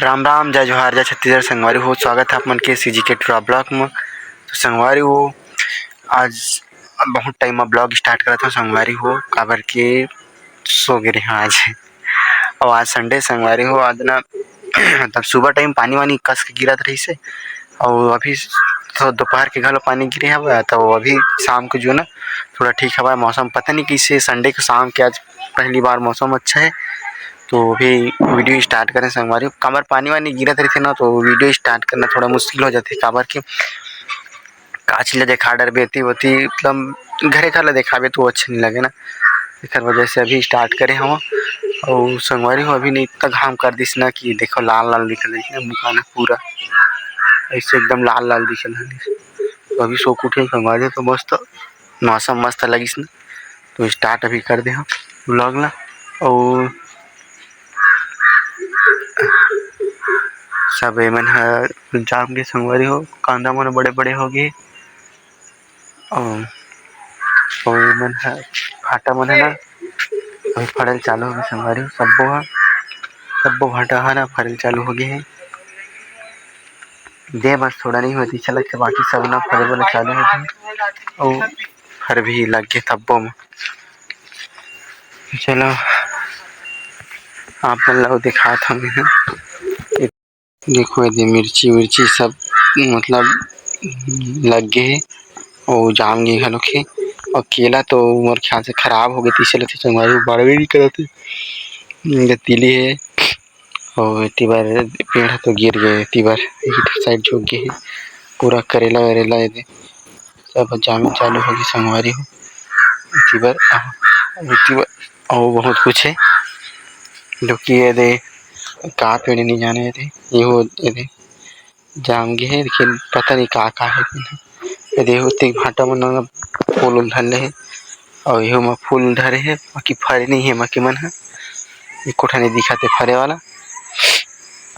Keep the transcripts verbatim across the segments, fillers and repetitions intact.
राम राम, जय जोहार, जय छत्तीसगढ़ संगवारी हो। स्वागत है आप मन के CGK Tura vlog में। तो संगवारी हो, आज बहुत टाइम में vlog start करत हो संगवारी हो, काबर के सो गे रहे आज। और आज Sunday संगवारी हो, आज ना तब सुबह टाइम पानी वानी कस के गिरत रहिस हे, और अभी तो दोपहर के घलो पानी गिरे हवय, तो अभी शाम के जो ना थोड़ा ठीक हवय मौसम। पता नहीं कैसे Sunday के शाम के आज पहली बार मौसम अच्छा है, तो अभी video start करें संगवारी हो। काबर पानी वानी गिरत रहिथे ना, तो video start करना थोड़ा मुश्किल हो जाथे, काबर के काची ला देखा डरबे, एती ओती, मतलब, घरे घर ला देखाबे तो अच्छा नहीं लगे ना, एकर वजह से अभी start करे हवं। अउ संगवारी हो, अभी नहीं इतना घाम कर दिस ना कि देखो, लाल लाल दिखत रहिस ना मुकान ह पूरा, ऐसे एकदम लाल लाल दिखत रहिस। तो अभी सो के उठे संगवारी हो, तो मस्त मौसम मस्त लगिस ना, तो start अभी कर दे हवं vlog ला। अउ सब एमन ह जाम गे संगवारी हो, कांदा मन बड़े बड़े हो गे। अउ, अउ एमन ह, भांटा मन ह ना, अभी फरल चालू होगे संगवारी हो, सब्बो ह, सब्बो भांटा ह ना फरल चालू होगे हे। दे बस थोड़ा नहीं होती, चलत के बाकी सब ना फरे वाला चालू होगे, अउ फर भी लग गे तब्बो में। चलो, आप मन ला दिखात हन, देखो, एदे मिर्ची विर्ची सब, मतलब, लग गे हे, अउ जाम गे घलोक हे। अउ केला तो मोर ख्याल से खराब हो गे, तइसे लगथे संगवारी हो, बढ़बे नइ करत हे। एदे तिली हे, अउ एती बर पेड़ ह तो गिर गे, एती बर एक side झुक गे हे। पूरा करेला वरेला एदे सब जामे चालू होगे संगवारी हो। एती बर, एती बर अउ बहुत कुछ हे, जो कि एदे का पेड़ नहीं जाने एदे, एहो एदे जाम गे हे, लेकिन पता नहीं का का हे। एदे ओती भांटा मन फूल उल धर ले हे, अउ एहू म फूल धरे हे, बाकी फरे नहीं हे, बाकी मन ह एको ठन दिखत हे फरे वाला।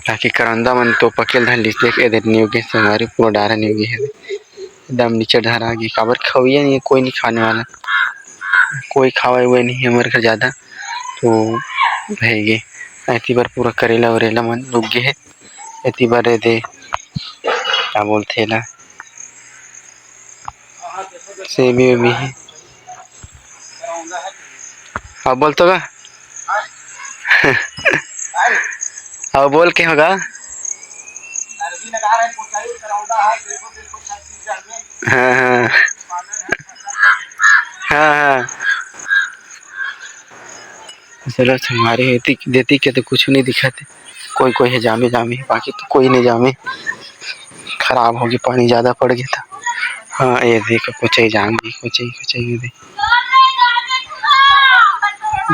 बाकी करंदा मन तो पकेल धर लिस, देख एदे निव गे संगवारी, पूरा डारा निव गे हे। एकदम नीचे डहरा गे, काबर खवइया नहीं हे, कोई नहीं खाने वाला, कोई खावे उवे नहीं हे हमर घर ज़्यादा, तो रह गे। एती बर पूरा करेला वरेला मन लुक गे हे। एती बर एदे, का बोलथे एला, सेमी वेमी हे। अब बोल तो गा। अब बोल के होगा। हाँ, हाँ। हाँ, हाँ। चलो, संगवारी हो, एती, देती के तो कुछ नहीं दिखत हे। कोई, कोई हे जामे, जामे, बाकी तो कोई नहीं जामे। खराब होगे, पानी ज़्यादा पड़ गे त। हाँ, ये देखो, कुछ ही जाम गे, कुछ ही, कुछ ही दे।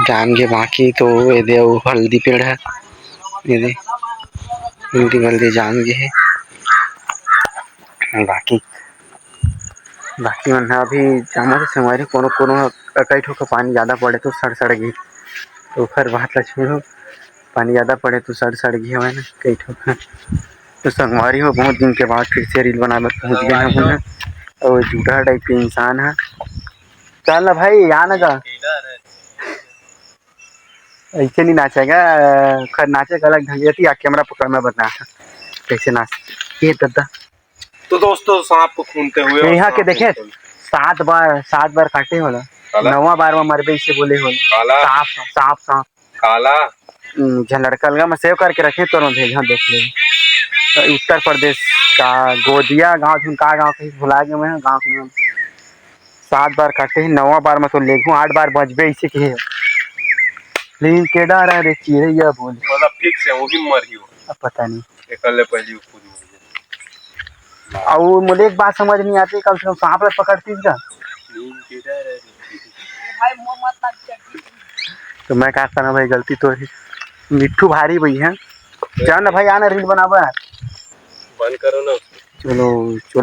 जाम गे बाकी तो ये दे, वो हल्दी पेड़ हे, ये दे, हल्दी वल्दी जाम गे हे। बाकी, बाकी मन ह अभी जामत हे संगवारी, कोनो कोनो ह कई ठो के पानी ज़्यादा पड़े तो सड़ सड़ गे, तो ओखर बात ला छोड़ो, पानी ज़्यादा पड़े तो सड़ सड़ गे हवय ना कई ठो ह। तो संगवारी हो, बहुत दिन के बाद फिर से reel बनाए बर पहुंच गए हैं हम ह। और जूठा type के इंसान है। चल ना भाई, आ ना गा। ऐसे नहीं नाचेगा, खर नाचे का अलग ढंग रहती है। Camera पकड़, मैं बता कैसे नाच। ये दादा। तो दोस्तों, सांप को खूंदते हुए तो यहाँ के देखे, सात बार, सात बार काटे होला, काला? नौवा बार में मरबे इसे बोले होला। काला? सांप, सांप, सांप। काला? हम्म, झन लड़का लगा मैं save करके रखे तो ना भेज, हाँ, देख ले। उत्तर प्रदेश का गोदिया गांव, झुन का गांव कहीं भुला गए मैं, गांव के नाम। सात बार काटे हे, नौवा बार में तो लेगहूं, आठ बार बचबे इसे के हे। लेकिन के डर है रे चिरैया बोल। मतलब fix है, वो भी मर गई हो। अब पता नहीं। एकर ले पहली वो खुद मर गया। अउ मोला एक बात समझ नहीं आती, कम से कम सांप ला पकड़तीस का? तो मैं का करना भाई, गलती तो है। मिट्ठू भारी भाई है। चल ना भाई, आना reel बनाबा। बंद करो ना। चलो, चलो।